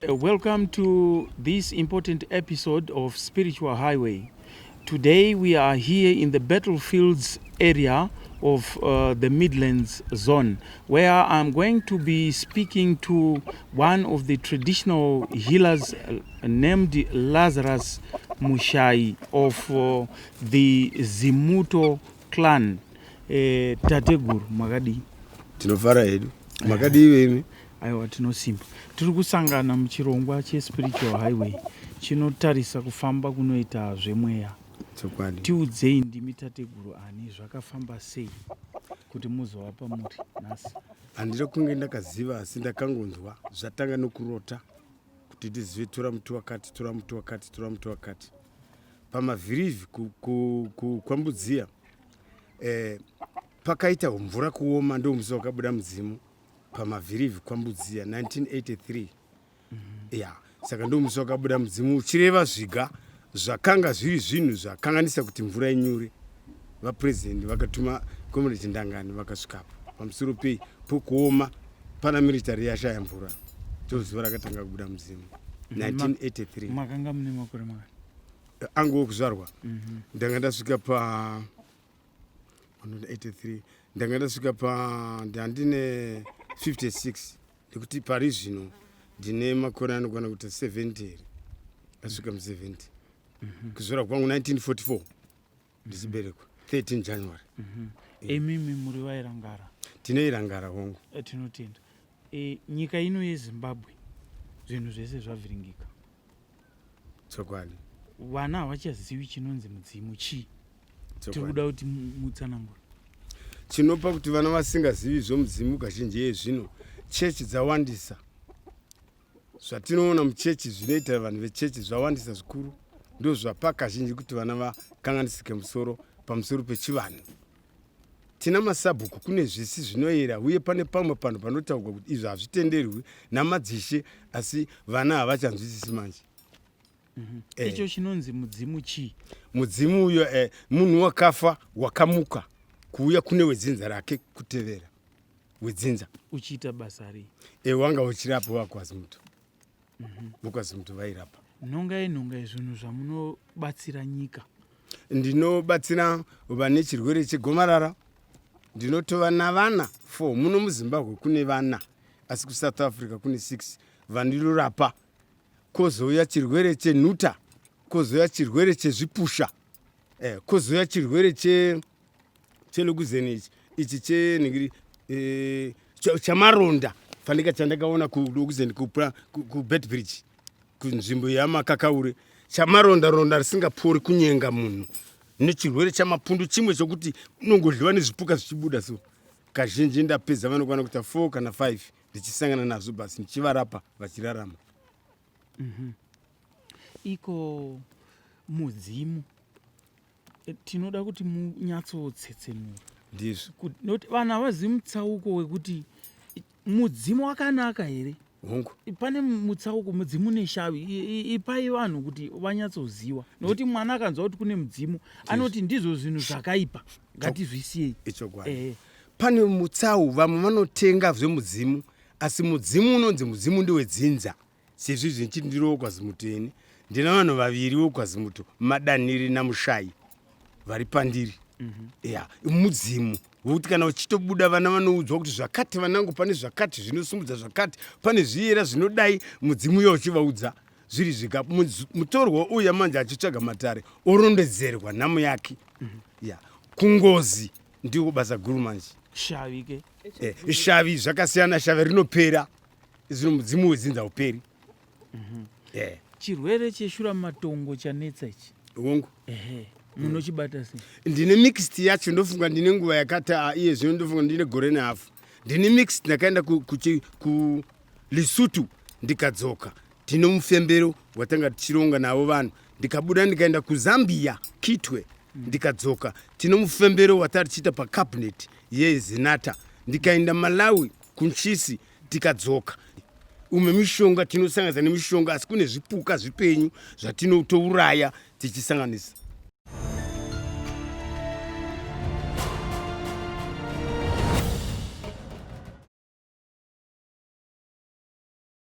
Welcome to this important episode of Spiritual Highway. Today we are here in the battlefields area of the Midlands zone, where I'm going to be speaking to one of the traditional healers named Lazarus Mushai of the Zimuto clan. Tateguru, makadii? Tinofara hedu, makadii vemi? Aiwa, tinosimba. Tiri kusangana muchirongwa chespiritual highway chinotarisa kufamba kunoita zvemweya. Chokwadi. Tiudzei, ndimi tateguru ani? Zvakafamba sei kuti muzova pamuri nhasi? Handina kunge ndakaziva, asi ndakangonzwa zvatanga nokurota kuti ndizive, tora muti wakati, tora muti wakati, tora muti wakati pamavhirivhi kwambudziya. Pakaita mvura kuoma, ndo musi wakabuda mudzimu pamavhirivhi kwambudziya 1983. Ya, saka ndo musi wakabuda mudzimu uchireva zviga zvakanga zviri zvinhu zvakanganisa kuti mvura inyure. Vapurezidendi vakatuma Comrade Ndangani, vakasvikapo pamusoro pei pokuoma pana military yashaya mvura. Ndozuva rakatanga kubuda mudzimu, 1983. Makanga mune makore makati? Angu wokuzvarwa, ndanga ndasvika pa 83, ndanga ndasvika pa ndandine 56, nekuti pari zvino ndine makore anokwana kuita 70 here, asvika mu70. Kuzvarwa kwangu 1944, ndichiberekwa 13 January. Imimi muri vairangara? Tinoirangara, hongu. Tinotenda. Nyika ino yeZimbabwe, zvinhu zvese zvavhiringika. Chokwadi. Vana havachazivi chinonzi mudzimu chii. Tiri kuda kuti mutsanangura. Chinopa kuti vana vasingazivi zvomudzimu kazhinji yezvino, chechi dzawandisa. Zvatinoona muchechi, zvinoita vanhu vechechi zvawandisa zvikuru, ndo zvapa kazhinji kuti vana vakanganisike musoro pamusoro pechivanhu. Tina masabhuku, kune zvisi zvinoyera, uye pane pamwe panhu panotaurwa kuti izvi hazvitenderwi namadzishe, asi vana havachanzwisisi manje. Icho chinonzi mudzimu chii? Mudzimu uyo munhu wakafa wakamuka kuuya kune wedzinza rake, kutevera wedzinza. Uchiita basa rei? Wanga uchirapa vakwazimuto, vokwazimuto vairapa. Nhongai nhongai zvinhu zvamunobatsira nyika. Ndinobatsira vane chirwere chegomarara. Ndinotova navana 4 muno muZimbabwe, kune vana, asi kuSouth Africa kune 6 vandinorapa. Kozouya chirwere chenhuta, kozouya chirwere chezvipusha, kozouya chirwere chelukuzeni ichi, ichi chenhingiri, chamaronda fanika chandakaona kulukuzeni, kuBeitbridge, kunzvimbo yamakakaure, chamaronda ronda risingapori, kunyenga munhu, nechirwere chamapundu chimwe chokuti unongodliwa nezvipuka zvichibuda. So kazhinji ndapedza vanokwana kuita 4 kana 5 ndichisangana nazvo basi, ndichivarapa vachirarama. Iko mudzimu, tinoda kuti munyatsotsetsenura. Ndizvo. Nokuti vanhu havazivi mutsauko wekuti mudzimu wakanaka here. Hongu. Pane mutsauko, mudzimu neshavi. Ipai vanhu kuti vanyatsoziva, nokuti mwana akanzwa kuti kune mudzimu anoti ndizvo zvinhu zvakaipa, ngatizvisiyei. Ichokwadi. Pane mutsau. Vamwe vanotenga zvemudzimu, asi mudzimu unonzi mudzimu ndewedzinza. Sezvizvi ndichiti ndiri wokwazimuto, ini ndina vanhu vaviri wokwazimuto, Madanhiri naMushai, vari pandiri. Ya, mudzimu wekuti kana uchitobuda, vana vanoudzwa kuti zvakati, vanangu, pane zvakati zvinosumudza zvakati, pane zviyera zvinodai, mudzimu uyo uchivaudza zviri zvika. Mutorwa uya manje achitsvaga matare, orondedzerwa nhamo yake. Ya, kungozi ndiko basa guru manje. Shavi ke? Shavi zvakasiyana. Shavi rinopera, zvino mudzimu wedzinza uperi. Chirwere cheshuramatongo chanetsa ichi. Hongu. Ehe, munochibata sei? Ndine mixed yacho. Ndofunga ndine nguva yakati, iye zvino ndofunga ndine gore nehafu ndine mixed. Ndakaenda kuLesotho, ndikadzoka, tine mufembero watanga tichironga navo vanhu. Ndikabuda ndikaenda kuZambia, Kitwe, ndikadzoka, tine mufembero watari tichiita pacabinet yeZinata. Ndikaenda Malawi, kuNchisi, tikadzoka, umwe mishonga tinosanganisa nemishonga, asi kune zvipuka zvipenyu zvatinotouraya tichisanganisa.